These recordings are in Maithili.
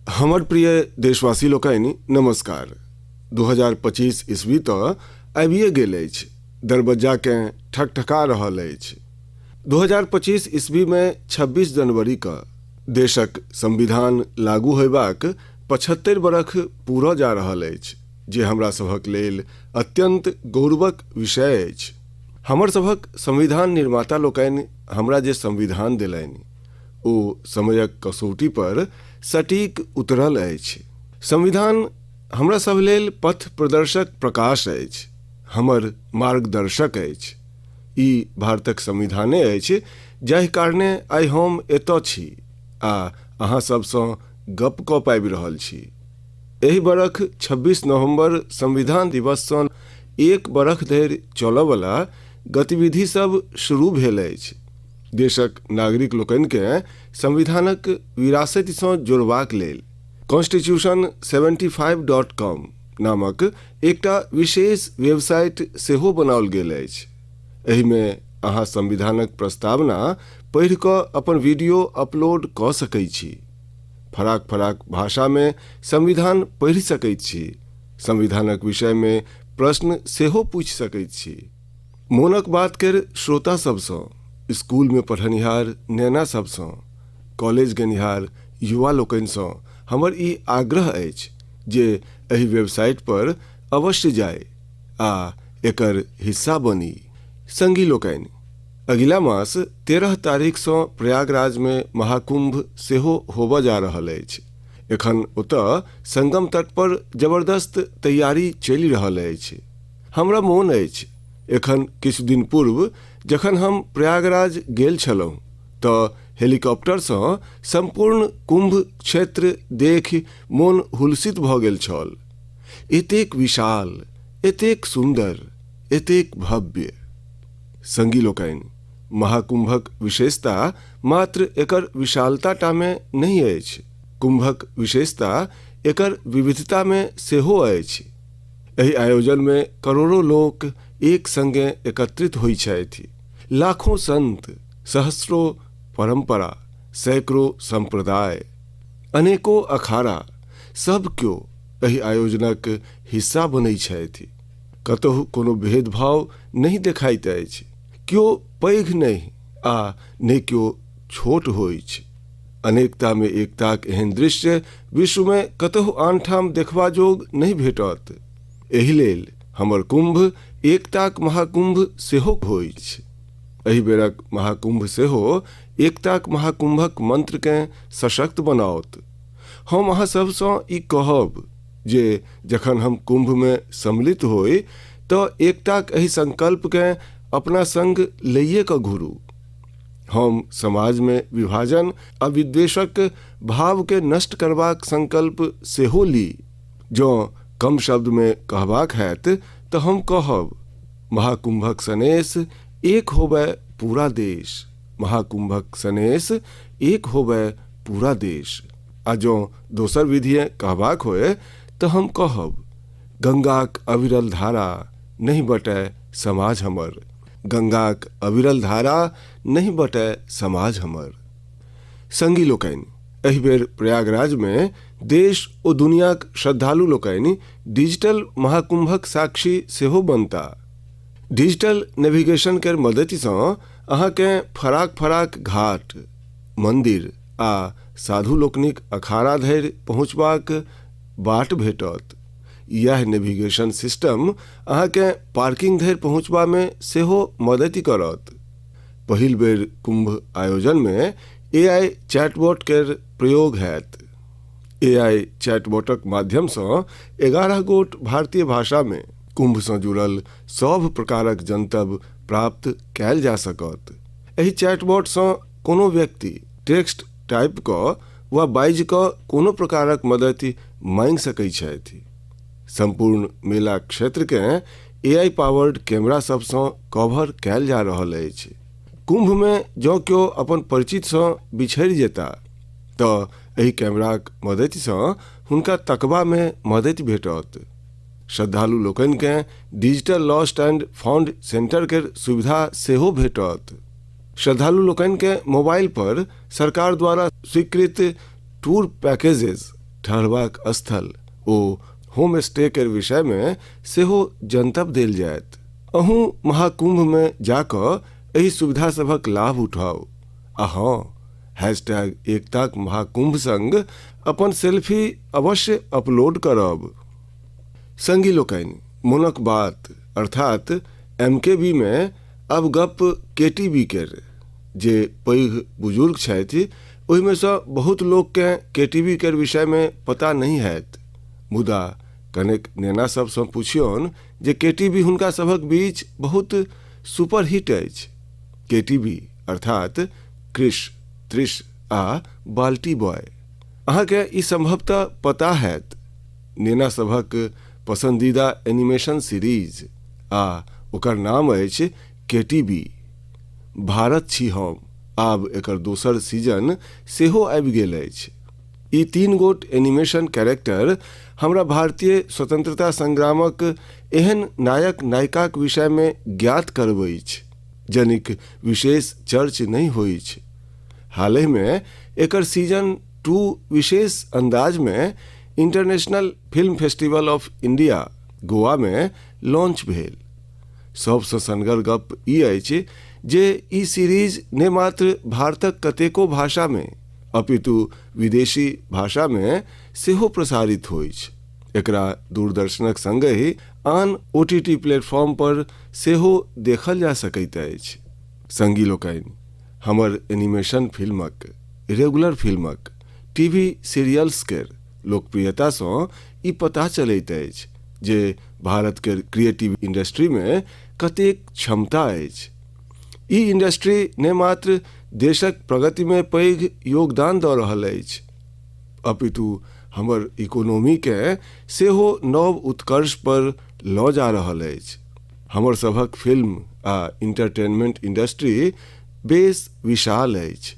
हमर प्रिय देशवासी लोकनि नमस्कार। 2025 ईस्वी तऽ आबिए गेल अछि, दरबज्जाकेँ ठकठका रहल अछि। 2025 ईस्वीमे 26 जनवरीके देशक संविधान लागू होयबाक 75 बरख पूरऽ जा रहल अछि, जे हमरा सभक लेल अत्यन्त गौरवक विषय अछि। हमर सभक संविधान निर्माता लोकनि हमरा जे संविधान देलनि ओ समयक कसौटी पर सटीक उतरल अछि। संविधान हमरा सभ लेल पथ प्रदर्शक प्रकाश अछि, हमर मार्गदर्शक अछि। ई भारतक संविधाने अछि जाहि कारणे आइ हम एतऽ छी आ अहाँ सभसँ गप कऽ पाबि रहल छी। एहि बरख 26 नवंबर संविधान दिवससँ एक बरख धरि चलऽवला गतिविधि सभ शुरू भेल अछि। देशक नागरिक लोकनिकेँ संविधानक विरासतिसँ जोड़बाक लेल कॉन्स्टिट्यूशन 75.com नामक एकटा विशेष वेबसाइट सेहो बनाओल गेल अछि। एहिमे अहाँ संविधानक प्रस्तावना पढ़ि कऽ अपन वीडियो अपलोड कऽ सकैत छी। फराक फराक भाषामे संविधान पढ़ि सकैत छी। संविधानक विषयमे प्रश्न सेहो पूछि सकैत छी। मोनक बात केर श्रोता सभसँ, स्कूलमे पढ़निहार नेना सभसँ, कॉलेज गेनिहार युवा लोकनिसँ हमर ई आग्रह अछि जे एहि वेबसाइट पर अवश्य जाइ आ एकर हिस्सा बनी। संगी लोकनि, अगिला मास 13 तारीखसँ प्रयागराजमे महाकुंभ सेहो होबय जा रहल अछि। एखन ओतय संगम तट पर जबरदस्त तैयारी चलि रहल अछि। हमरा मोन अछि एखन किछु दिन पूर्व जखन हम प्रयागराज गेल छलहुँ तऽ हेलीकॉप्टरसँ सम्पूर्ण कुंभ क्षेत्र देखि मोन हुलसित भऽ गेल छल। एतेक विशाल, एतेक सुन्दर, एतेक भव्य। संगी लोकनि, महाकुंभक विशेषता मात्र एकर विशालता टा मे नहि अछि, कुंभक विशेषता एकर विविधता मे सेहो अछि। एहि आयोजन मे करोड़ों लोक एक संगे एकत्रित होइ छथि। लाखों संत, सहस्रो परंपरा, सैकड़ों संप्रदाय, अनेको अखाड़ा सब क्यो एहि आयोजनक हिस्सा बनै छथि। कतहु कोनो भेदभाव नहि देखाइत अछि। क्यो पैघ नहि आ ने क्यो छोट होइछ। अनेकता मे एकताक एहन दृश्य विश्व मे कतहु आनठाम देखबा जोग नहि भेटत। एहि लेल हमर कुंभ एकताक महाकुंभ सेहो होइछ। एहि बेरक महाकुंभ सेहो एकताक महाकुंभक मंत्र केँ सशक्त बनाओत। हम अहाँ सभसँ ई कहब जे जखन हम कुंभ मे सम्मिलित होइ तऽ एकताक एहि संकल्प केँ अपना संग लैये कऽ घुरू। हम समाज मे विभाजन आ विद्वेषक भाव के नष्ट करबाक संकल्प सेहो ली। जँ कम शब्द मे कहबाक हैत तऽ हम कहब, महाकुंभक सनेस एक होबय पूरा देश, महाकुंभक सनेस एक होबय पूरा देश। आ जँ दोसर विधिये कहबाक होय तऽ हम कहब, गंगाक अविरल धारा नहि बटय समाज हमर, गंगाक अविरल धारा नहि बटय समाज हमर। संगी लोकनि, एहि बेर प्रयागराज मे देश ओ दुनियाक श्रद्धालु लोकनि डिजिटल महाकुंभक साक्षी सेहो बनता। डिजिटल नेविगेशन केर मदतिसँ अहाँकेँ फराक फराक घाट, मंदिर आ साधु लोकनिक अखाड़ा धरि पहुँचबाक बाट भेटत। इएह नेविगेशन सिस्टम अहाँकेँ पार्किंग धरि पहुँचबामे सेहो मदति करत। पहिल बेर कुंभ आयोजनमे एआई चैटबॉट केर प्रयोग हैत। एआई चैटबॉटक माध्यमसँ 11 गोट भारतीय भाषामे कुंभसँ जुड़ल सभ प्रकारक जनतब प्राप्त कयल जा सकत। एहि चैटबॉटसँ कोनो व्यक्ति टेक्स्ट टाइप कऽ वा बाजि कऽ कोनो प्रकारक मदति मांगि सकैत छथि। सम्पूर्ण मेला क्षेत्रकेँ एआई पावर्ड कैमरा सभसँ कवर कयल जा रहल अछि। कुंभमे जँ केओ अपन परिचितसँ बिछड़ि जेता तऽ एहि कैमराक मदतिसँ हुनका तकबामे मदति भेटत। श्रद्धालु लोकनिकेँ digital lost and found centre केर सुविधा सेहो भेटत। श्रद्धालु लोकनिकेँ मोबाइल पर सरकार द्वारा स्वीकृत टूर पैकेजेस ठहरबाक स्थल ओ होम स्टे केर विषयमे सेहो जनतब देल जायत। अहूँ महाकुम्भमे जा कऽ एहि सुविधा सभक लाभ उठाउ आ हँ, हैशटैग एकताक महाकुम्भ संग अपन सेल्फी अवश्य अपलोड करब। संगी लोकनि, मोनक बात अर्थात एमकेबी मे आब गप्प केटीबी केर। जे पैघ बुजुर्ग छथि ओहिमे सँ बहुत लोककेँ केटीबी केर विषयमे पता नहि हैत, मुदा कनेक नेना सभसँ पुछियौन जे केटीबी हुनका सभक बीच बहुत सुपरहिट अछि। केटीबी अर्थात कृष, त्रिश आ बाल्टी बॉय। अहाँकेँ ई संभवतः पता हैत। नेना सभक पसंदीदा एनिमेशन सीरीज आ ओकर नाम अछि केटीबी। भारत छी हम आब एकर दोसर सीजन सेहो आबि गेल अछि। ई तीन गोट एनिमेशन कैरेक्टर हमरा भारतीय स्वतंत्रता संग्रामक एहन नायक नायिकाक विषयमे ज्ञात करबैछ जनिक विशेष चर्च नहि होइछ। हालहिमे एकर सीजन 2 विशेष अंदाजमे international film festival of India गोवामे लॉन्च भेल। सबसँ सनगर गप ई अछि जे ई सीरीज ने मात्र भारतक कतेको भाषामे अपितु विदेशी भाषामे सेहो प्रसारित होइछ। एकरा दूरदर्शनक संगहि आन ओटीटी प्लेटफॉर्म पर सेहो देखल जा सकैत अछि। संगी लोकनि, हमर एनिमेशन फिल्मक, रेगुलर फिल्मक, टीवी सीरियल्स केर लोकप्रियतासँ ई पता चलैत अछि जे भारत केर क्रिएटिव इंडस्ट्रीमे कतेक क्षमता अछि। ई इंडस्ट्री ने मात्र देशक प्रगतिमे पैघ योगदान दऽ रहल अछि अपितु हमर इकोनॉमीकेँ सेहो नव उत्कर्ष पर लऽ जा रहल अछि। हमर सभक फिल्म आ इंटरटेनमेंट इंडस्ट्री बेस विशाल अछि।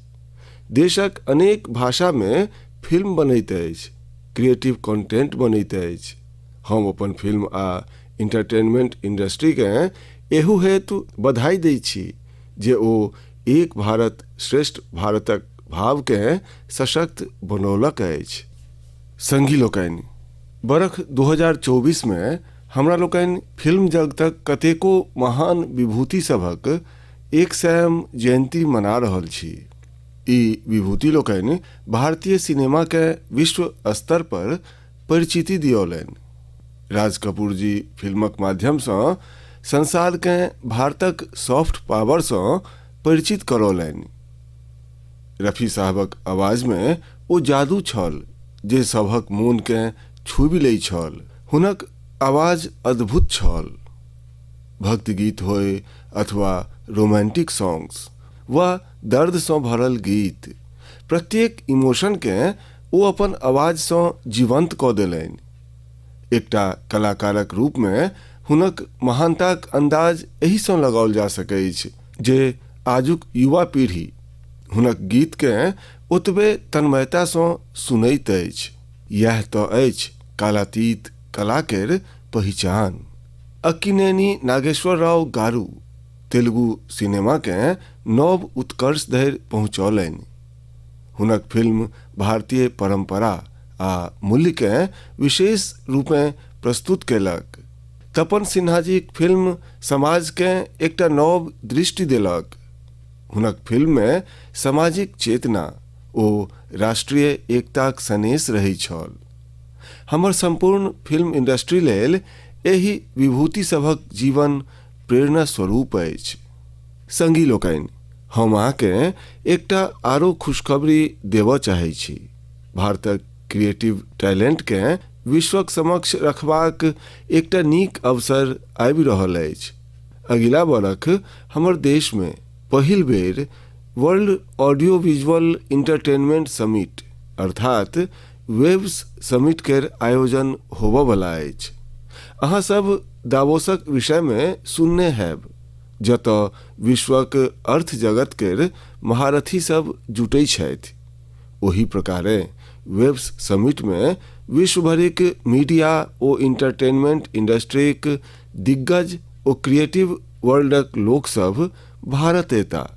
देशक अनेक भाषामे फिल्म बनैत अछि, क्रिएटिव कंटेंट बनैत अछि। हम अपन फिल्म आ इंटरटेनमेंट इंडस्ट्रीकेँ एहू हेतु बधाई दैत छी जे ओ एक भारत श्रेष्ठ भारतक भावकेँ सशक्त बनौलक अछि। संगी लोकनि, बरख 2024 मे हमरा लोकनि फिल्म जगतक कतेको महान विभूति सभक 100म जयंती मना रहल छी। ई विभूति लोकनि भारतीय सिनेमाकेँ विश्व स्तर पर परिचिति दियौलनि। राज कपूर जी फिल्मक माध्यमसँ संसारकेँ भारतक सॉफ्ट पावरसँ परिचित करौलनि। रफी साहबक आवाजमे ओ जादू छल जे सभक मोनकेँ छूबि लैत छल। हुनक आवाज अद्भुत छल। भक्ति गीत होय अथवा रोमांटिक सॉन्ग्स वा दर्दसँ भरल गीत, प्रत्येक इमोशनकेँ ओ अपन आवाजसँ जीवंत कऽ देलनि। एकटा कलाकारक रूपमे हुनक महानताक अंदाज एहिसँ लगाओल जा सकैछ जे आजुक युवा पीढ़ी हुनक गीतकेँ ओतबे तन्मयतासँ सुनैत अछि। इएह तऽ अछि कालातीत कला केर पहिचान। अक्किनेनी नागेश्वर राव गारू तेलुगु सिनेमाकेँ नव उत्कर्ष धरि पहुँचौलनि। हुनक फिल्म भारतीय परंपरा आ मूल्यकेँ विशेष रूपेँ प्रस्तुत कयलक। तपन सिन्हाजीक फिल्म समाजकेँ एकटा नव दृष्टि देलक। हुनक फिल्ममे सामाजिक चेतना ओ राष्ट्रीय एकताक सनेस रहैत छल। हमर सम्पूर्ण फिल्म इंडस्ट्री लेल एहि विभूति सभक जीवन प्रेरणा स्वरूप अछि। संगी लोकनि, हम अहाँकेँ एकटा आरो खुशखबरी देबऽ चाहैत छी। भारतक क्रिएटिव टैलेंटकेँ विश्वक समक्ष रखबाक एकटा नीक अवसर आबि रहल अछि। अगिला बरख हमर देशमे पहिल बेर world audio visual entertainment summit अर्थात वेव्स समिट केर आयोजन होबयवला अछि। अहाँ सभ दावोसक विषयमे सुनने हैब, जतय विश्वक अर्थ जगत केर महारथी सभ जुटैत छथि। ओही प्रकारेँ वेव्स समिटमे विश्व भरिक मीडिया ओ इंटरटेनमेंट इंडस्ट्रीक दिग्गज ओ क्रिएटिव वर्ल्डक लोक सभ भारत एता।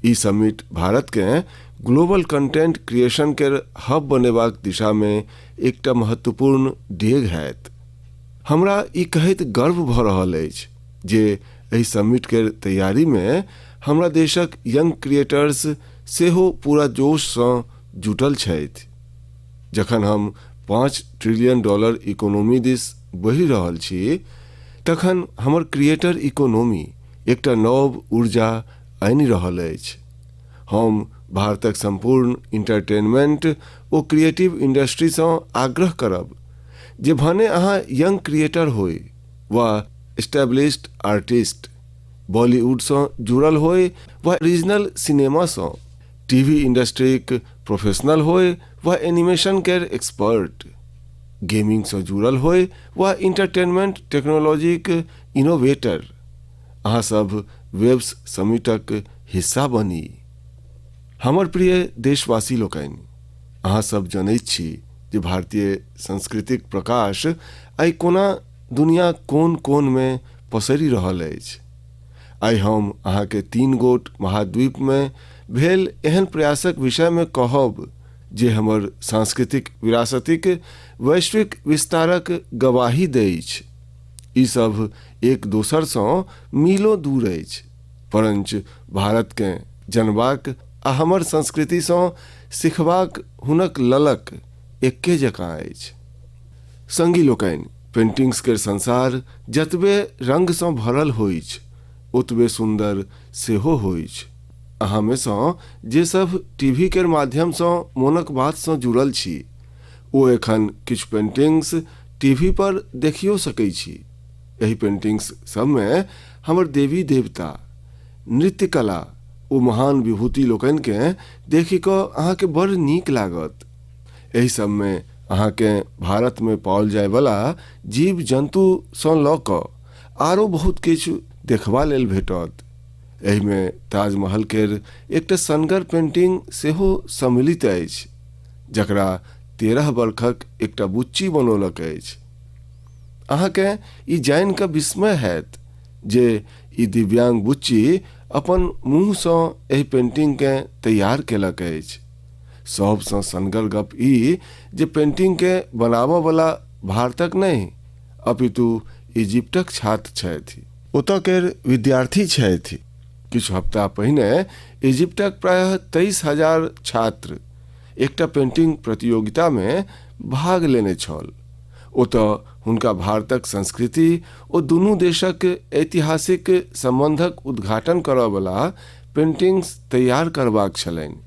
ई समिट भारतकेँ ग्लोबल कंटेंट क्रिएशन केर हब बनेबाक दिशामे एकटा महत्वपूर्ण डेग हैत। हमरा ई कहैत गर्व भऽ रहल अछि जे एहि समिट केर तैयारीमे हमरा देशक यंग क्रिएटर्स सेहो पूरा जोशसँ जुटल छथि। जखन हम 5 ट्रिलियन डॉलर इकोनॉमी दिस बढ़ि रहल छी, तखन हमर क्रिएटर इकोनॉमी एकटा नव ऊर्जा आनि रहल अछि। हम भारतक सम्पूर्ण इंटरटेनमेंट ओ क्रिएटिव इंडस्ट्रीसँ आग्रह करब जे भने अहाँ यंग क्रिएटर होइ वा एस्टेब्लिश्ड आर्टिस्ट, बॉलीवुडसँ जुड़ल होइ वा रीजनल सिनेमासँ, टीवी इंडस्ट्रीक प्रोफेशनल होइ वा एनिमेशन केर एक्सपर्ट, गेमिंगसँ जुड़ल होइ वा इंटरटेनमेंट टेक्नोलॉजीक इनोवेटर, अहाँ सभ वेव्स समिटक हिस्सा बनी। हमर प्रिय देशवासी लोकनि, अहाँ सब जनैत छी जे भारतीय संस्कृतिक प्रकाश आइ कोना दुनिया कोन कोनमे पसरि रहल अछि। आइ हम अहाँके 3 गोट महाद्वीपमे भेल एहन प्रयासक विषयमे कहब जे हमर सांस्कृतिक विरासतिक वैश्विक विस्तारक गवाही दैछ। ई सब एक दोसरसँ मीलों दूर अछि, परञ्च भारतकेँ जनबाक आ हमर संस्कृतिसँ सिखबाक हुनक ललक एक्के जकाँ अछि। संगी लोकनि, पेंटिंग्स केर संसार जतबे रंगसँ भरल होइछ, ओतबे सुन्दर सेहो होइछ। अहाँमे सँ जे सभ टीवी केर माध्यमसँ मोनक बातसँ जुड़ल छी, ओ एखन किछु पेंटिंग्स टीवी पर देखियो सकै छी। एहि पेंटिंग्स सबमे हमर देवी देवता, नृत्य कला ओ महान विभूति लोकनिकेँ देखि कऽ अहाँके बड़ नीक लागत। एहि सबमे अहाँकेँ भारतमे पाओल जायवला जीव जन्तुसँ लऽ कऽ आरो बहुत किछु देखबा लेल भेटत। एहिमे ताजमहल केर एकटा सनगर पेंटिंग सेहो सम्मिलित अछि, जकरा 13 बरखक एकटा बुच्ची बनौलक अछि। अहाँकेँ ई जानि कऽ विस्मय हैत जे ई दिव्यांग बुच्ची अपन मुँहसँ एहि पेंटिंगकेँ तैयार केलक अछि। सबसँ सनगर गप ई जे पेंटिंगकेँ बनाबऽवला भारतक नहि, अपितु इजिप्टक छात्र छथि। ओतऽ केर विद्यार्थी छथि। किछु हफ्ता पहिने इजिप्टक प्रायः 23,000 छात्र एकटा पेंटिंग प्रतियोगितामे भाग लेने छल। ओतऽ हुनका भारतक संस्कृति ओ दुनू देशक ऐतिहासिक सम्बन्धक उद्घाटन करऽवला पेंटिंग्स तैयार करबाक छलनि।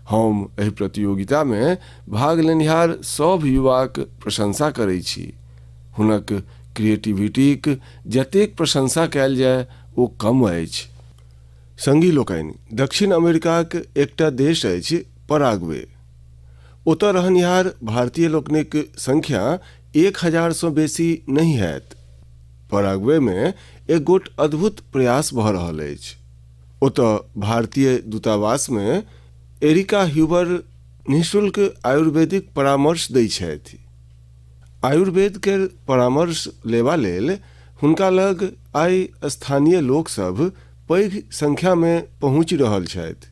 हम एहि प्रतियोगितामे भाग लेनिहार सभ युवाक प्रशंसा करै छी। हुनक क्रिएटिविटीक जतेक प्रशंसा कयल जाय ओ कम अछि। संगी लोकनि, दक्षिण अमेरिकाक एकटा देश अछि पराग्वे। ओतऽ रहनिहार भारतीय लोकनिक संख्या 1000सँ बेसी नहि हैत। पराग्वेमे एक गोट अद्भुत प्रयास भऽ रहल अछि। ओतऽ भारतीय दूतावासमे एरिका ह्यूबर निःशुल्क आयुर्वेदिक परामर्श दै छथि। आयुर्वेद केर परामर्श लेबा लेल हुनका लग आइ स्थानीय लोकसभ पैघ संख्यामे पहुँचि रहल छथि।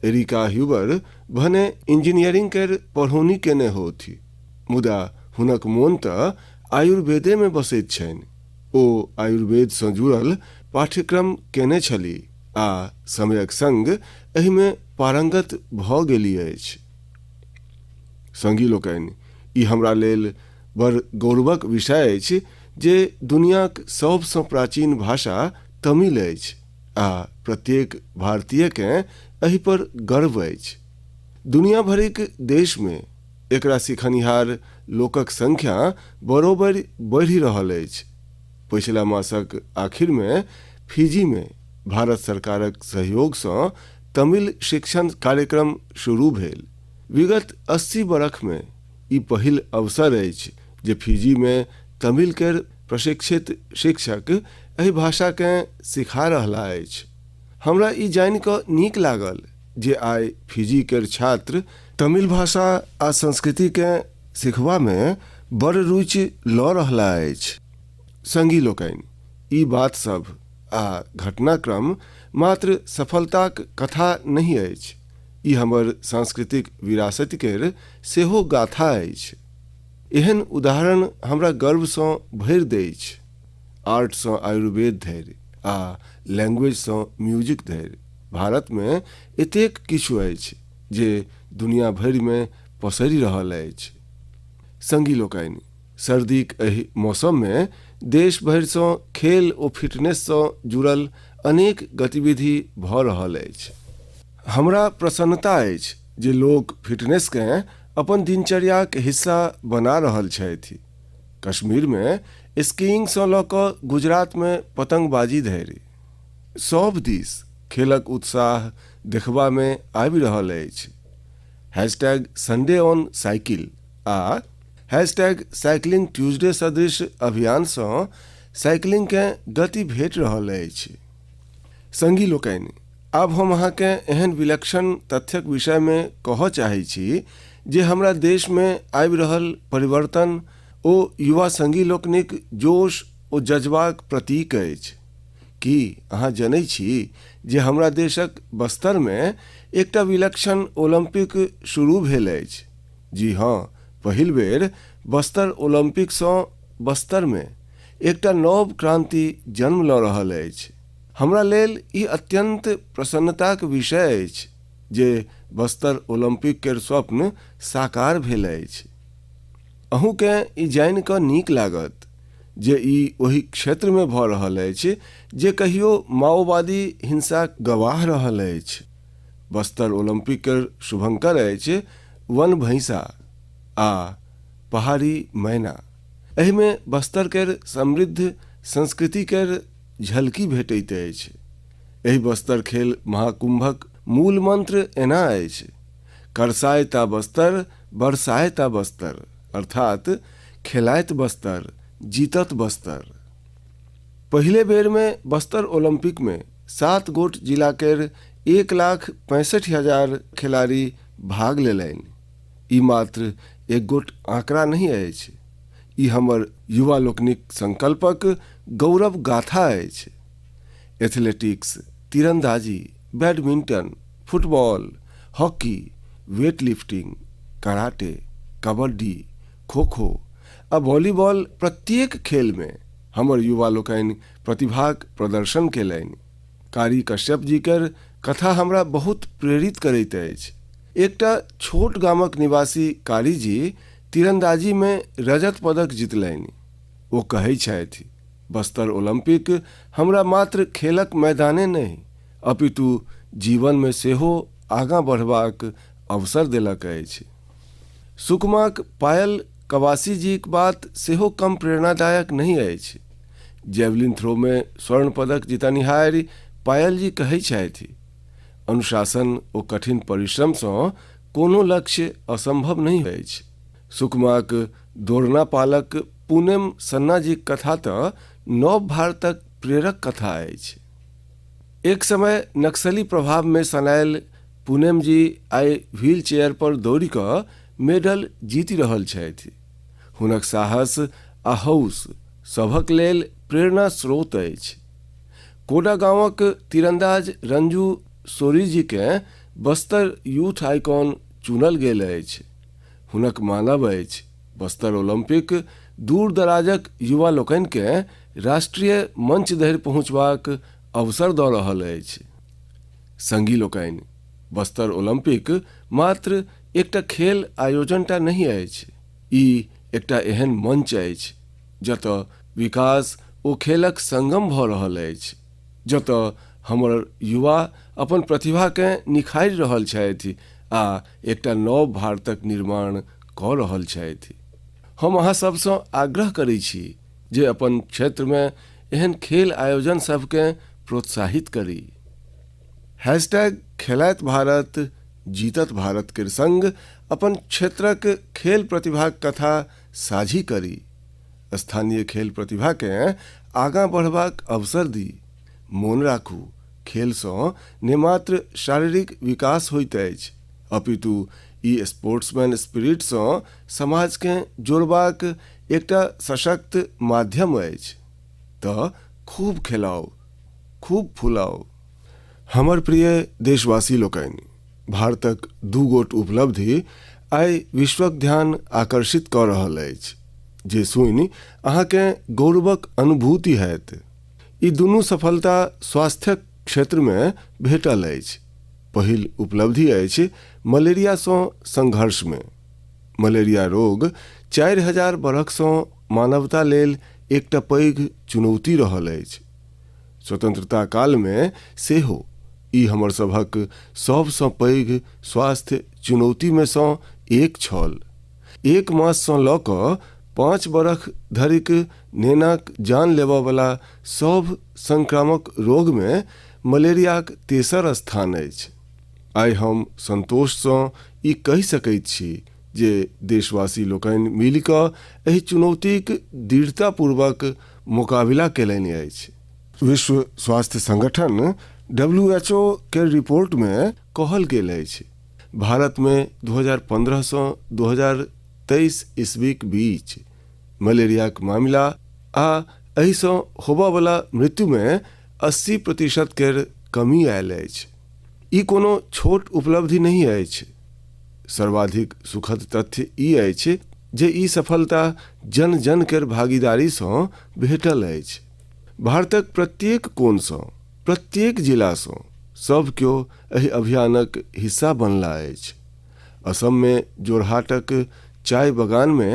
एरिका ह्यूबर भने इंजीनियरिंग केर पढ़ौनी केने होथि, मुदा हुनक मोन तऽ आयुर्वेदेमे बसैत छनि। ओ आयुर्वेदसँ जुड़ल पाठ्यक्रम केने छली आ समयक संग एहिमे पारंगत भऽ गेली अछि। संगी लोकनि, ई हमरा लेल बड़ गौरवक विषय अछि जे दुनियाक सबसँ प्राचीन भाषा तमिल अछि आ प्रत्येक भारतीयकेँ एहि पर गर्व अछि। दुनिया भरिक देशमे एकरा सिखनिहार लोकक संख्या बरोबरि बढ़ि रहल अछि। पछिला मासक आखिरमे फिजीमे भारत सरकारक सहयोगसँ तमिल शिक्षण कार्यक्रम शुरू भेल। विगत 80 बरखमे ई पहिल अवसर अछि जे फिजीमे तमिल केर प्रशिक्षित शिक्षक एहि भाषाकेँ सिखा रहला अछि। हमरा ई जानि कऽ नीक लागल जे आइ फिजी केर छात्र तमिल भाषा आ संस्कृतिकेँ सिखबामे बड़ रुचि लऽ रहला अछि। संगी लोकनि, ई बात सभ आ घटनाक्रम मात्र सफलताक कथा नहि अछि। ई हमर सांस्कृतिक विरासत केर सेहो गाथा अछि। एहन उदाहरण हमरा गर्वसँ भरि दैछ। आर्टसँ आयुर्वेद धरि आ लैंग्वेजसँ म्यूजिक धरि भारतमे एतेक किछु अछि जे दुनिया भरिमे पसरि रहल अछि। संगी लोकनि, सर्दीक एहि मौसममे देश भरिसँ खेल ओ फिटनेससँ जुड़ल अनेक गतिविधि भऽ रहल अछि। हमरा प्रसन्नता अछि जे लोक फिटनेसकेँ अपन दिनचर्याक हिस्सा बना रहल छथि। कश्मीरमे स्कीइंगसँ लऽ कऽ गुजरातमे पतंगबाजी धरि सभ दिस खेलक उत्साह देखबामे आबि रहल अछि। हैशटैग संडे ऑन साइकिल आ हैशटैग साइकिलिंग ट्यूजडे सदृश अभियानसँ साइकिलिंगकेँ गति भेटि रहल अछि। संगी लोकनि, आब हम अहाँकेँ एहन विलक्षण तथ्यक विषयमे कहऽ चाहै छी जे हमरा देशमे आबि रहल परिवर्तन ओ युवा संगी लोकनिक जोश ओ जज्बाक प्रतीक अछि। की अहाँ जनै छी जे हमरा देशक बस्तरमे एकटा विलक्षण ओलम्पिक शुरू भेल अछि? जी हँ, पहिल बेर बस्तर ओलम्पिकसँ बस्तरमे एकटा नव क्रान्ति जन्म लऽ रहल अछि। हमरा लेल ई अत्यन्त प्रसन्नताक विषय अछि जे बस्तर ओलम्पिक केर स्वप्न साकार भेल अछि। अहूँकेँ ई जानि कऽ नीक लागत जे ई ओहि क्षेत्रमे भऽ रहल अछि जे कहियो माओवादी हिंसाक गवाह रहल अछि। बस्तर ओलम्पिक केर शुभंकर अछि वन भैंसा आ पहाड़ी मैना। एहिमे बस्तर केर समृद्ध संस्कृति केर झलकी भेटैत अछि। एहि बस्तर खेल महाकुंभक मूल मंत्र एना अछि, करसायता बस्तर, बरसायता बस्तर, अर्थात खेलायत बस्तर, जीतत बस्तर। पहिले बेरमे बस्तर ओलम्पिकमे 7 गोट जिला केर 1,65,000 खिलाड़ी भाग लेलनि। ई मात्र एक गोट आंकड़ा नहि अछि, ई हमर युवा लोकनिक संकल्पक गौरव गाथा अछि। एथलेटिक्स, तीरंदाजी, badminton, football, hockey, weight lifting, karate, kabaddi, kho kho आ वॉलीबॉल प्रत्येक खेलमे हमर युवा लोकनि प्रतिभाक प्रदर्शन केलनि। कारी कश्यप जी केर कथा हमरा बहुत प्रेरित करैत अछि। एकटा छोट गामक निवासी कारी जी तीरंदाजीमे रजत पदक जितलनि। ओ कहै छथि, बस्तर ओलम्पिक हमरा मात्र खेलक मैदाने नहि, अपितु जीवनमे सेहो आगाँ बढ़बाक अवसर देलक अछि। सुकमाक पायल कवासी जीक बात सेहो कम प्रेरणादायक नहि अछि। जैवलिन थ्रोमे स्वर्ण पदक जितनिहारि पायल जी कहै छथि, अनुशासन ओ कठिन परिश्रमसँ कोनो लक्ष्य असंभव नहि अछि। सुकमाक दोरना पालक पूनेम सन्ना जीक कथा तऽ नव भारतक प्रेरक कथा अछि। एक समय नक्सली प्रभावमे सनायल पूनेम जी आइ व्हील चेयर पर दौड़ि कऽ मेडल जीति रहल छथि। हुनक साहस आ हौस सभक लेल प्रेरणा स्रोत अछि। कोडा गाँवक तीरंदाज रंजू सोरीजीकेँ बस्तर यूथ आइकॉन चुनल गेल अछि। हुनक मानब अछि, बस्तर ओलम्पिक दूर-दराजक युवा लोकनिकेँ राष्ट्रीय मंच धरि पहुँचबाक अवसर दऽ रहल अछि। संगी लोकनि, बस्तर ओलम्पिक मात्र एकटा खेल आयोजनटा नहि अछि, ई एकटा एहन मंच अछि जतय विकास ओ खेलक संगम भऽ रहल अछि, जतय हमर युवा अपन प्रतिभाकेँ निखारि रहल छथि आ एकटा नव भारतक निर्माण कऽ रहल छथि। हम अहाँ सभसँ आग्रह करैत छी जे अपन क्षेत्रमे एहन खेल आयोजन सभकेँ प्रोत्साहित करी। हैशटैग खेलाइत भारत जीतत भारत केर संग अपन क्षेत्रक खेल प्रतिभाक कथा साझी करी। स्थानीय खेल प्रतिभाकेँ आगाँ बढ़बाक अवसर दी। मोन राखू, खेलसँ ने मात्र शारीरिक विकास होइत अछि, अपितु ई स्पोर्ट्समैन स्पिरिटसँ समाजकेँ जोड़बाक एकटा सशक्त माध्यम अछि। तऽ खूब खेलाउ, खूब फुलाउ। हमर प्रिय देशवासी लोकनि, भारतक दू गोट उपलब्धि आइ विश्वक ध्यान आकर्षित कऽ रहल अछि, जे सुनि अहाँकेँ गौरवक अनुभूति होयत। ई दुनू सफलता स्वास्थ्यक क्षेत्रमे भेटल अछि। पहिल उपलब्धि अछि मलेरियासँ संघर्षमे। मलेरिया रोग 4000 बरखसँ मानवता लेल एकटा पैघ चुनौती रहल अछि। स्वतंत्रता कालमे सेहो ई हमर सभक सभसँ पैघ स्वास्थ्य चुनौतीमे सँ एक छल। एक माससँ लऽ कऽ 5 बरख धरिक नेनाक जान लेबयवला सभ संक्रामक रोगमे मलेरियाक तेसर स्थान अछि। आइ हम संतोषसँ ई कहि सकैत छी जे देशवासी लोकनि मिलि कऽ एहि चुनौतीक दृढ़तापूर्वक मोकाबिला कयलनि अछि। विश्व स्वास्थ्य संगठन WHO के रिपोर्टमे कहल गेल अछि, भारतमे 2015 सँ 2023 ईस्वीक बीच मलेरियाक मामिला आ एहिसँ होबयवला मृत्युमे 80% केर कमी आयल अछि। ई कोनो छोट उपलब्धि नहि अछि। सर्वाधिक सुखद तथ्य ई अछि जे ई सफलता जन-जन केर भागीदारीसँ भेटल अछि। भारतक प्रत्येक कोनसँ, प्रत्येक जिलासँ सभ केओ एहि अभियानक हिस्सा बनला अछि। असममे जोरहाटक चाय बगानमे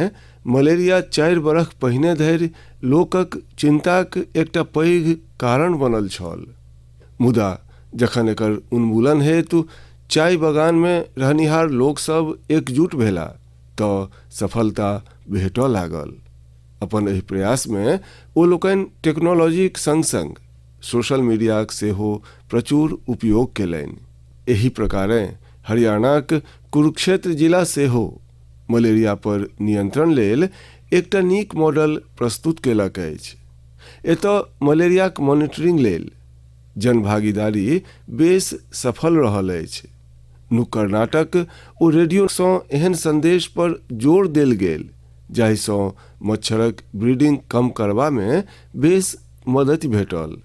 मलेरिया 4 बरख पहिने धरि लोकक चिन्ताक एकटा पैघ कारण बनल छल। मुदा जखन एकर उन्मूलन हेतु चाय बगानमे रहनिहार लोकसभ एकजुट भेला तऽ सफलता भेटऽ लागल। अपन एहि प्रयासमे ओ लोकनि टेक्नोलॉजीक सङ्ग-सङ्ग सोशल मीडियाक सेहो प्रचुर उपयोग कयलनि। एहि प्रकारेँ हरियाणाक कुरुक्षेत्र जिला सेहो मलेरिया पर नियंत्रण लेल एकटा नीक मॉडल प्रस्तुत कयलक अछि। एतय मलेरियाक मॉनिटरिंग लेल जनभागीदारी बेस सफल रहल अछि। नुक्कड़ नाटक ओ रेडियोसँ एहन संदेश पर जोर देल गेल जाहिसँ मच्छरक ब्रीडिंग कम करबामे बेस मदति भेटल।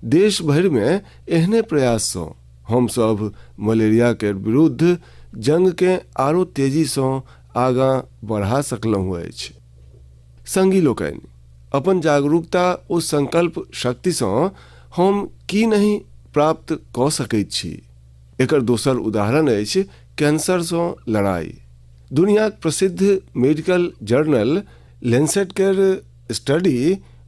देश भरिमे एहने प्रयाससँ हम सभ मलेरिया केर विरुद्ध जंगकेँ आरो तेजीसँ आगाँ बढ़ा सकलहुँ अछि। संगी लोकनि, अपन जागरूकता ओ संकल्प शक्तिसँ हम की नहि प्राप्त कऽ सकैत छी, एकर दोसर उदाहरण अछि कैंसरसँ लड़ाइ। दुनियाक प्रसिद्ध मेडिकल जर्नल लेंसेट केर स्टडी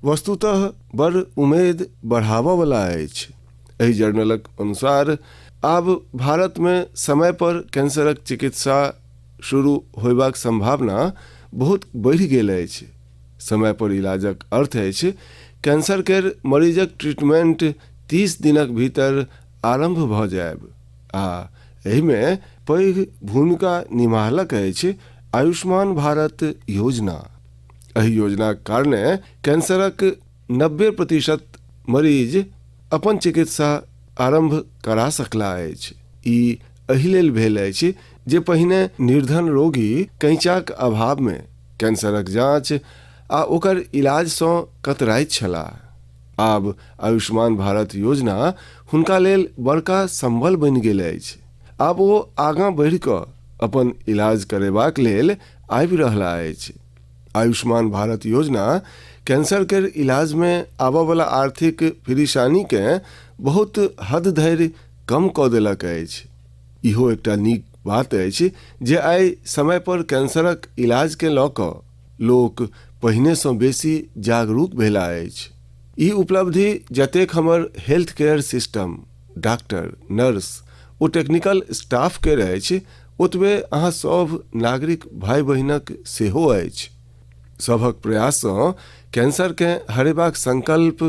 वस्तुतः बड़ उमेद बढ़ाबयवला अछि। एहि जर्नलक अनुसार आब भारतमे समय पर कैंसरक चिकित्सा शुरू होयबाक संभावना बहुत बढ़ि गेल अछि। समय पर इलाजक अर्थ अछि कैंसर केर मरीजक ट्रीटमेंट 30 दिनक भीतर आरंभ भऽ जायब आ एहिमे पैघ भूमिका निमाहलक अछि आयुष्मान भारत योजना। एहि योजनाक कारणे कैंसरक 90% मरीज अपन चिकित्सा आरंभ करा सकला अछि। ई एहि लेल भेल अछि जे पहिने निर्धन रोगी कैंचाक अभावमे कैंसरक जांच आ ओकर इलाजसँ कतराइत छलाह। आब आयुष्मान भारत योजना हुनका लेल बड़का संबल बनि गेल अछि। आब ओ आगाँ बढ़ि कऽ अपन इलाज करेबाक लेल आबि रहला अछि। आयुष्मान भारत योजना कैंसर केर इलाजमे आबयवला आर्थिक फिरिशानीकेँ बहुत हद धरि कम कऽ देलक अछि। इहो एकटा नीक बात अछि जे आइ समय पर कैंसरक इलाजकेँ लऽ कऽ लोक पहिनेसँ बेसी जागरूक भेला अछि। ई उपलब्धि जतेक हमर health care system, doctor, nurse ओ टेक्निकल स्टाफ केर अछि, ओतबे अहाँ सभ नागरिक भाइ-बहिनक सेहो अछि। सभक प्रयाससँ कैंसरकेँ हरेबाक संकल्प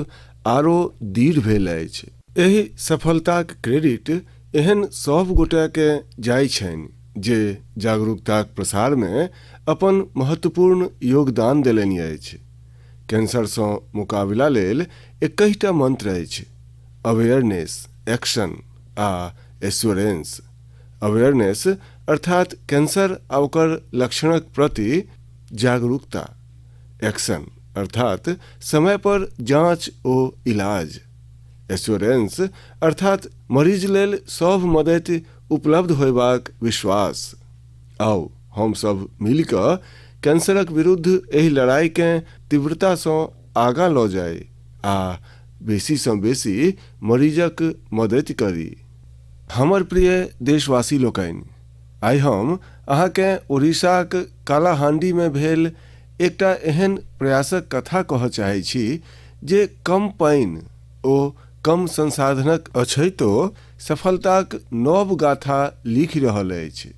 आरो दृढ़ भेल अछि। एहि सफलताक क्रेडिट एहन सभ गोटेकेँ जाइ छनि जे जागरूकताक प्रसारमे अपन महत्वपूर्ण योगदान देलनि अछि। कैंसरसँ मुकाबिला लेल एक्कहिटा मंत्र अछि, अवेयरनेस, एक्शन आ एश्योरेंस। अवेयरनेस अर्थात कैंसर आ ओकर लक्षणक प्रति जागरूकता। एक्शन अर्थात समय पर जांच ओ इलाज। एश्योरेंस अर्थात मरीज लेल सभ मदति उपलब्ध होयबाक विश्वास। आउ हमसभ मिलि कऽ कैंसरक विरुद्ध एहि लड़ाईकेँ तीव्रतासँ आगाँ लऽ जाइ आ बेसीसँ बेसी मरीजक मदति करी। हमर प्रिय देशवासी लोकनि, आइ हम अहाँकेँ ओडिशाक कालाहांडीमे भेल एकटा एहन प्रयासक कथा कहऽ चाहैत छी जे कम पानि ओ कम संसाधनक अछैतो सफलताक नव गाथा लिखि रहल अछि।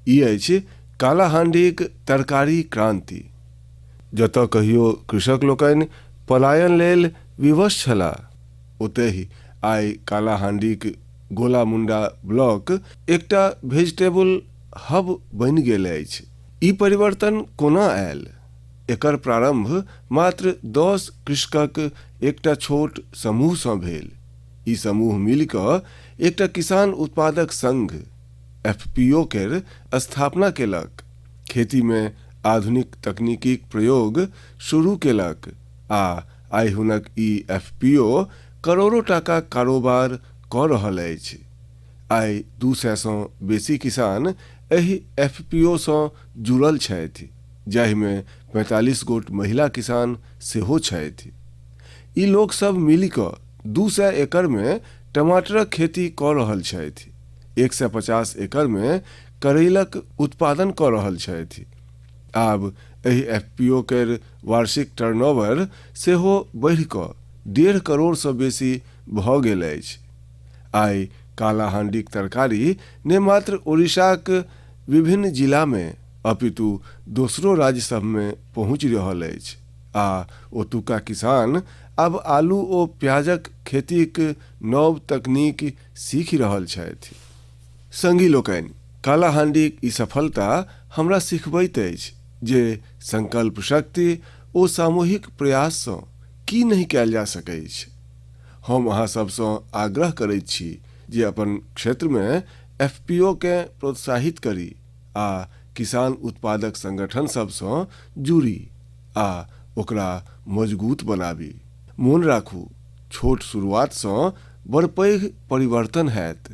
ई अछि कालाहांडीक तरकारी क्रांति। जतय कहियो कृषक लोकनि पलायन लेल विवश छलाह, ओतहि आइ कालाहांडीक गोलामुंडा ब्लॉक एकटा वेजिटेबल हब बनि गेल अछि। ई परिवर्तन कोना आयल? एकर प्रारंभ मात्र 10 कृषकक एकटा छोट समूहसँ भेल। ई समूह मिलि कऽ एकटा किसान उत्पादक संघ एफपीओ केर स्थापना केलक, खेतीमे आधुनिक तकनीकीक प्रयोग शुरू केलक आ आइ हुनक ई एफपीओ करोड़ो टाकाक कारोबार कऽ रहल अछि। आइ 200सँ बेसी किसान एहि एफपीओसँ जुड़ल छथि, जाहिमे 45 गोट महिला किसान सेहो छथि। ई लोकसभ मिलि कऽ 200 एकड़मे टमाटरक खेती कऽ रहल छथि। 150 एकड़मे करैलक उत्पादन कऽ रहल छथि। आब एहि एफपीओ केर वार्षिक टर्नओवर सेहो बढ़ि कऽ 1.5 करोड़सँ बेसी भऽ गेल अछि। आइ कालाहांडीक तरकारी ने मात्र ओडिशाक विभिन्न जिलामे अपितु दोसरो राज्य सभमे पहुँचि रहल अछि आ ओतुका किसान आब आलू ओ प्याजक खेतीक नव तकनीक सीखि रहल छथि। संगी लोकनि, कालाहांडीक ई सफलता हमरा सिखबैत अछि जे संकल्प शक्ति ओ सामूहिक प्रयाससँ की नहि कयल जा सकैछ। हम अहाँ सभसँ आग्रह करैत छी जे अपन क्षेत्रमे एफपीओ केँ प्रोत्साहित करी आ किसान उत्पादक संगठन सभसँ जुड़ी आ ओकरा मजगूत बनाबी। मोन राखू, छोट शुरुआतसँ बड़ पैघ परिवर्तन हैत।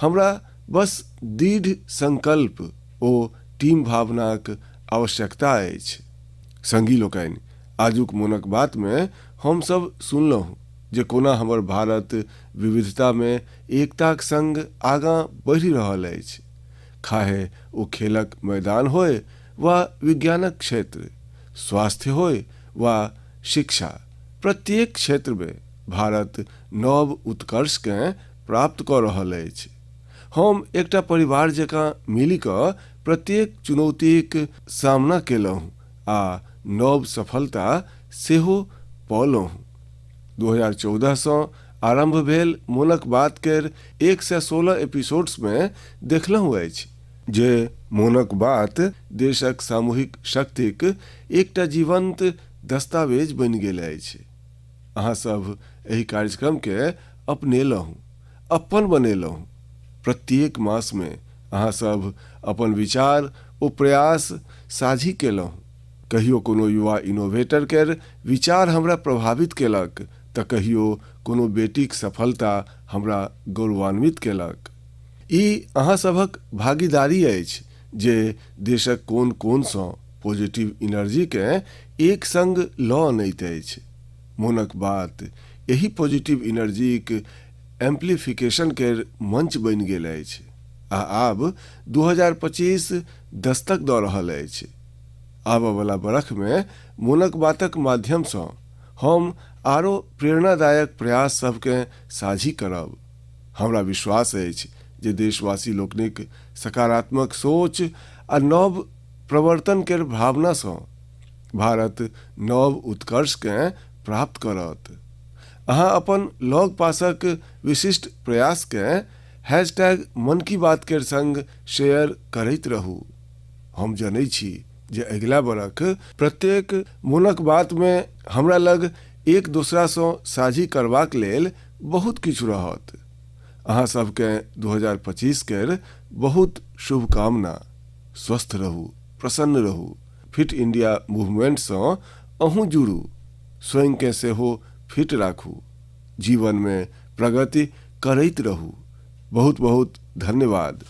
हमरा बस दृढ़ संकल्प ओ टीम भावनाक आवश्यकता अछि। संगी लोकनि, आजुक मोनक बातमे हम सब सुनलहुँ जे कोना हमर भारत विविधतामे एकताक संग आगाँ बढ़ि रहल अछि। खाहे ओ खेलक मैदान होय वा विज्ञानक क्षेत्र, स्वास्थ्य होय वा शिक्षा, प्रत्येक क्षेत्रमे भारत नव उत्कर्षकेँ प्राप्त कऽ रहल अछि। हम एकटा परिवार जकाँ मिलि कऽ प्रत्येक चुनौतीक सामना केलहुँ आ नव सफलता सेहो पौलहुँ। 2014 सँ आरम्भ भेल मोनक बात केर 116 एपिसोड्समे देखलहुँ अछि जे मोनक बात देशक सामूहिक शक्तिक एकटा जीवंत दस्तावेज बनि गेल अछि। अहाँ सभ एहि कार्यक्रमकेँ अपनेलहुँ, अपन बनेलहुँ। प्रत्येक मासमे अहाँ सभ अपन विचार ओ प्रयास साझी केलहुँ। कहियो कोनो युवा इनोवेटर केर विचार हमरा प्रभावित केलक तऽ कहियो कोनो बेटीक सफलता हमरा गौरवान्वित केलक। ई अहाँ सभक भागीदारी अछि जे देशक कोन-कोनसँ पॉजिटिव एनर्जीकेँ एक संग लऽ अनैत अछि। मोनक बात एहि पॉजिटिव एनर्जीक एम्पलीफिकेशन केर मंच बनि गेल अछि आ आब 2025 दस्तक दऽ रहल अछि। आबऽवला बरखमे मोनक बातक माध्यमसँ हम आरो प्रेरणादायक प्रयास सभकेँ साझी करब। हमरा विश्वास अछि जे देशवासी लोकनिक सकारात्मक सोच आ नव प्रवर्तन केर भावनासँ भारत नव उत्कर्षकेँ प्राप्त करत। अहाँ अपन लगपासक विशिष्ट प्रयासकेँ हैशटैग मन की बात केर संग शेयर करैत रहू। हम जनैत छी जे अगिला बरख प्रत्येक मोनक बातमे हमरा लग एक दोसरासँ साझी करबाक लेल बहुत किछु रहत। अहाँ सभकेँ 2025 केर बहुत शुभकामना। स्वस्थ रहू, प्रसन्न रहू। फिट इंडिया मूवमेंटसँ अहूँ जुड़ू। स्वयंकेँ सेहो फिट राखू। जीवनमे प्रगति करैत रहू। बहुत बहुत धन्यवाद।